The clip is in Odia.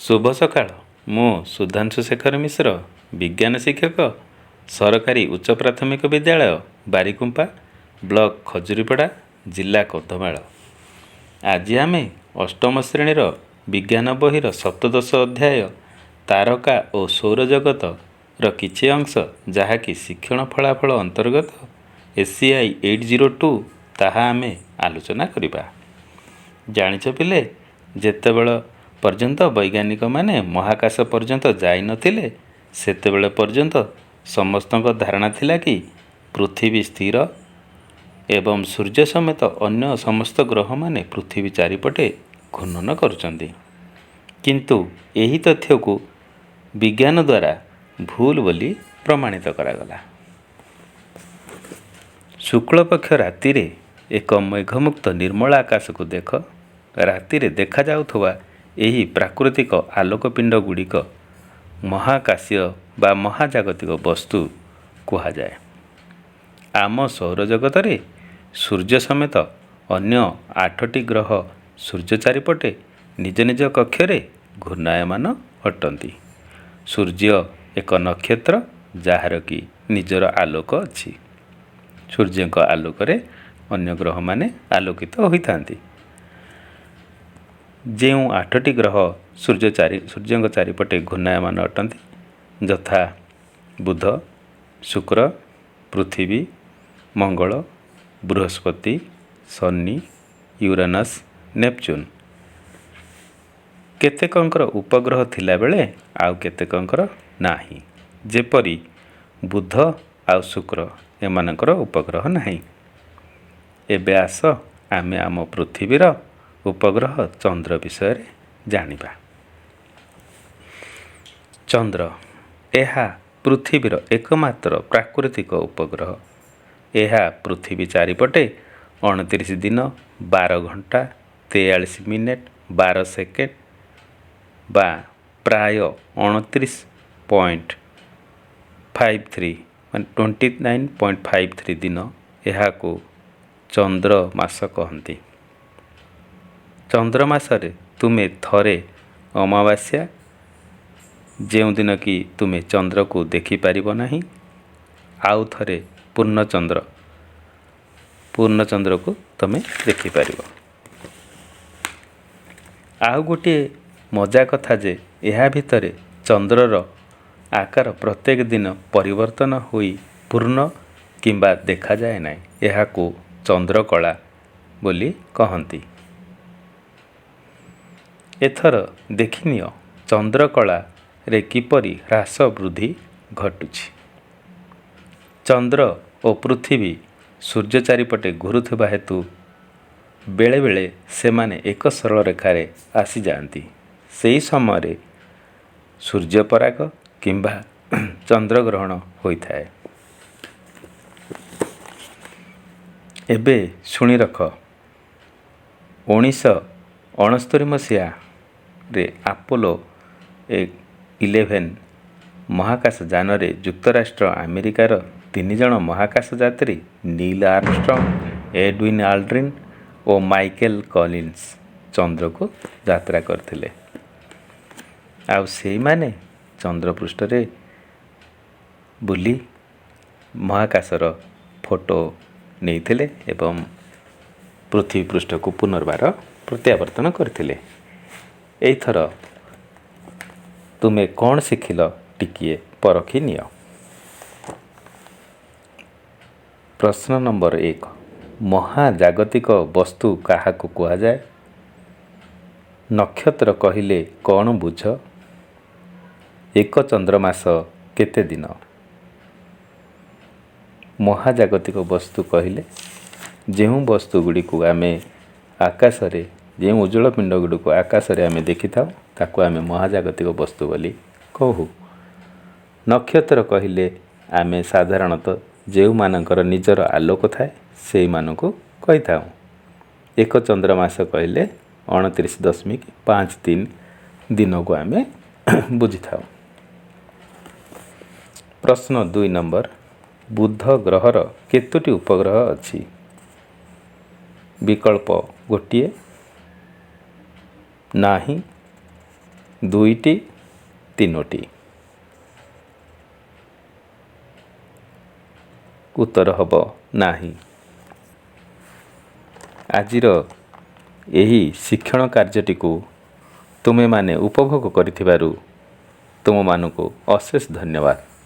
ଶୁଭ ସକାଳ। ମୁଁ ସୁଧାଂଶୁ ଶେଖର ମିଶ୍ର, ବିଜ୍ଞାନ ଶିକ୍ଷକ, ସରକାରୀ ଉଚ୍ଚ ପ୍ରାଥମିକ ବିଦ୍ୟାଳୟ, ବାରିକୁମ୍ପା, ବ୍ଲକ ଖଜୁରୀପଡ଼ା, ଜିଲ୍ଲା କନ୍ଧମାଳ। ଆଜି ଆମେ ଅଷ୍ଟମ ଶ୍ରେଣୀର ବିଜ୍ଞାନ ବହିର ସପ୍ତଦଶ ଅଧ୍ୟାୟ ତାରକା ଓ ସୌରଜଗତର କିଛି ଅଂଶ, ଯାହାକି ଶିକ୍ଷଣ ଫଳାଫଳ ଅନ୍ତର୍ଗତ ACI 802, ତାହା ଆମେ ଆଲୋଚନା କରିବା। ଜାଣିଛ ପିଲେ, ଯେତେବେଳେ ପର୍ଯ୍ୟନ୍ତ ବୈଜ୍ଞାନିକମାନେ ମହାକାଶ ପର୍ଯ୍ୟନ୍ତ ଯାଇନଥିଲେ, ସେତେବେଳେ ପର୍ଯ୍ୟନ୍ତ ସମସ୍ତଙ୍କ ଧାରଣା ଥିଲା କି ପୃଥିବୀ ସ୍ଥିର ଏବଂ ସୂର୍ଯ୍ୟ ସମେତ ଅନ୍ୟ ସମସ୍ତ ଗ୍ରହମାନେ ପୃଥିବୀ ଚାରିପଟେ ଘୂର୍ଣ୍ଣନ କରୁଛନ୍ତି। କିନ୍ତୁ ଏହି ତଥ୍ୟକୁ ବିଜ୍ଞାନ ଦ୍ୱାରା ଭୁଲ ବୋଲି ପ୍ରମାଣିତ କରାଗଲା। ଶୁକ୍ଳପକ୍ଷ ରାତିରେ ଏକ ମେଘମୁକ୍ତ ନିର୍ମଳ ଆକାଶକୁ ଦେଖ। ରାତିରେ ଦେଖାଯାଉଥିବା ଏହି ପ୍ରାକୃତିକ ଆଲୋକପିଣ୍ଡ ଗୁଡ଼ିକ ମହାକାଶୀୟ ବା ମହାଜାଗତିକ ବସ୍ତୁ କୁହାଯାଏ। ଆମ ସୌରଜଗତରେ ସୂର୍ଯ୍ୟ ସମେତ ଅନ୍ୟ 8ଟି ଗ୍ରହ ସୂର୍ଯ୍ୟ ଚାରିପଟେ ନିଜ ନିଜ କକ୍ଷରେ ଘୂର୍ଣ୍ଣାୟମାନ ଅଟନ୍ତି। ସୂର୍ଯ୍ୟ ଏକ ନକ୍ଷତ୍ର, ଯାହାର କି ନିଜର ଆଲୋକ ଅଛି। ସୂର୍ଯ୍ୟଙ୍କ ଆଲୋକରେ ଅନ୍ୟ ଗ୍ରହମାନେ ଆଲୋକିତ ହୋଇଥାନ୍ତି। ଯେଉଁ 8ଟି ଗ୍ରହ ସୂର୍ଯ୍ୟଙ୍କ ଚାରିପଟେ ଘୂର୍ଣ୍ଣାୟମାନ ଅଟନ୍ତି, ଯଥା ବୁଧ, ଶୁକ୍ର, ପୃଥିବୀ, ମଙ୍ଗଳ, ବୃହସ୍ପତି, ଶନି, ୟୁରାନସ୍, ନେପଚୁନ୍। କେତେକଙ୍କର ଉପଗ୍ରହ ଥିଲାବେଳେ ଆଉ କେତେକଙ୍କର ନାହିଁ। ଯେପରି ବୁଧ ଆଉ ଶୁକ୍ର, ଏମାନଙ୍କର ଉପଗ୍ରହ ନାହିଁ। ଏବେ ଆସ, ଆମେ ଆମ ପୃଥିବୀର ଉପଗ୍ରହ ଚନ୍ଦ୍ର ବିଷୟରେ ଜାଣିବା। ଚନ୍ଦ୍ର, ଏହା ପୃଥିବୀର ଏକମାତ୍ର ପ୍ରାକୃତିକ ଉପଗ୍ରହ। ଏହା ପୃଥିବୀ ଚାରିପଟେ 29 ଦିନ 12 ଘଣ୍ଟା 43 ମିନିଟ୍ 12 ସେକେଣ୍ଡ ବା ପ୍ରାୟ 29.53, ମାନେ 29.53 ଦିନ। ଏହାକୁ ଚନ୍ଦ୍ର ମାସ କହନ୍ତି। ଚନ୍ଦ୍ର ମାସରେ ତୁମେ ଥରେ ଅମାବାସ୍ୟା, ଯେଉଁଦିନ କି ତୁମେ ଚନ୍ଦ୍ରକୁ ଦେଖିପାରିବ ନାହିଁ, ଆଉ ଥରେ ପୂର୍ଣ୍ଣଚନ୍ଦ୍ର, ପୂର୍ଣ୍ଣଚନ୍ଦ୍ରକୁ ତୁମେ ଦେଖିପାରିବ। ଆଉ ଗୋଟିଏ ମଜା କଥା ଯେ ଏହା ଭିତରେ ଚନ୍ଦ୍ରର ଆକାର ପ୍ରତ୍ୟେକ ଦିନ ପରିବର୍ତ୍ତନ ହୋଇ ପୂର୍ଣ୍ଣ କିମ୍ବା ଦେଖାଯାଏ ନାହିଁ। ଏହାକୁ ଚନ୍ଦ୍ରକଳା ବୋଲି କହନ୍ତି। ଏଥର ଦେଖିନିଅ ଚନ୍ଦ୍ରକଳାରେ କିପରି ହ୍ରାସ ବୃଦ୍ଧି ଘଟୁଛି। ଚନ୍ଦ୍ର ଓ ପୃଥିବୀ ସୂର୍ଯ୍ୟ ଚାରିପଟେ ଘୁରୁଥିବା ହେତୁ ବେଳେବେଳେ ସେମାନେ ଏକ ସରଳ ରେଖାରେ ଆସିଯାଆନ୍ତି। ସେହି ସମୟରେ ସୂର୍ଯ୍ୟପରାଗ କିମ୍ବା ଚନ୍ଦ୍ରଗ୍ରହଣ ହୋଇଥାଏ। ଏବେ ଶୁଣି ରଖ, 1969 ମସିହାରେ ଆପୋଲୋ 11 ମହାକାଶ ଯାନରେ ଯୁକ୍ତରାଷ୍ଟ୍ର ଆମେରିକାର 3 ଜଣ ମହାକାଶ ଯାତ୍ରୀ ନୀଲ୍ ଆର୍ମଷ୍ଟ୍ରଙ୍ଗ, ଏଡୱିନ୍ ଆଲ୍ଡ୍ରିନ୍ ଓ ମାଇକେଲ କଲିନ୍ସ ଚନ୍ଦ୍ରକୁ ଯାତ୍ରା କରିଥିଲେ। ଆଉ ସେଇମାନେ ଚନ୍ଦ୍ରପୃଷ୍ଠରେ ବୁଲି ମହାକାଶର ଫଟୋ ନେଇଥିଲେ ଏବଂ ପୃଥିବୀ ପୃଷ୍ଠକୁ ପୁନର୍ବାର ପ୍ରତ୍ୟାବର୍ତ୍ତନ କରିଥିଲେ। ଏଇଥର ତୁମେ କ'ଣ ଶିଖିଲ, ଟିକିଏ ପରଖି ନିଅ। ପ୍ରଶ୍ନ ନମ୍ବର 1, ମହାଜାଗତିକ ବସ୍ତୁ କାହାକୁ କୁହାଯାଏ? ନକ୍ଷତ୍ର କହିଲେ କ'ଣ ବୁଝ? ଏକ ଚନ୍ଦ୍ରମାସ କେତେ ଦିନ? ମହାଜାଗତିକ ବସ୍ତୁ କହିଲେ ଯେଉଁ ବସ୍ତୁ ଗୁଡ଼ିକୁ ଆମେ ଆକାଶରେ, ଯେଉଁ ଉଜ୍ଜଳ ପିଣ୍ଡ ଗୁଡ଼ିକୁ ଆକାଶରେ ଆମେ ଦେଖିଥାଉ, ତାକୁ ଆମେ ମହାଜାଗତିକ ବସ୍ତୁ ବୋଲି କହୁ। ନକ୍ଷତ୍ର କହିଲେ ଆମେ ସାଧାରଣତଃ ଯେଉଁମାନଙ୍କର ନିଜର ଆଲୋକ ଥାଏ, ସେଇମାନଙ୍କୁ କହିଥାଉ। ଏକ ଚନ୍ଦ୍ରମାସ କହିଲେ 29.53 ଦିନକୁ ଆମେ ବୁଝିଥାଉ। ପ୍ରଶ୍ନ 2 ନମ୍ବର, ବୁଧ ଗ୍ରହର କେତୋଟି ଉପଗ୍ରହ ଅଛି? ବିକଳ୍ପ ଗୋଟିଏ, ନାହିଁ, ଦୁଇଟି, ତିନୋଟି। ଉତ୍ତର ହେବ ନାହିଁ। ଆଜିର ଏହି ଶିକ୍ଷଣ କାର୍ଯ୍ୟଟିକୁ ତୁମେମାନେ ଉପଭୋଗ କରିଥିବାରୁ ତୁମମାନଙ୍କୁ ଅଶେଷ ଧନ୍ୟବାଦ।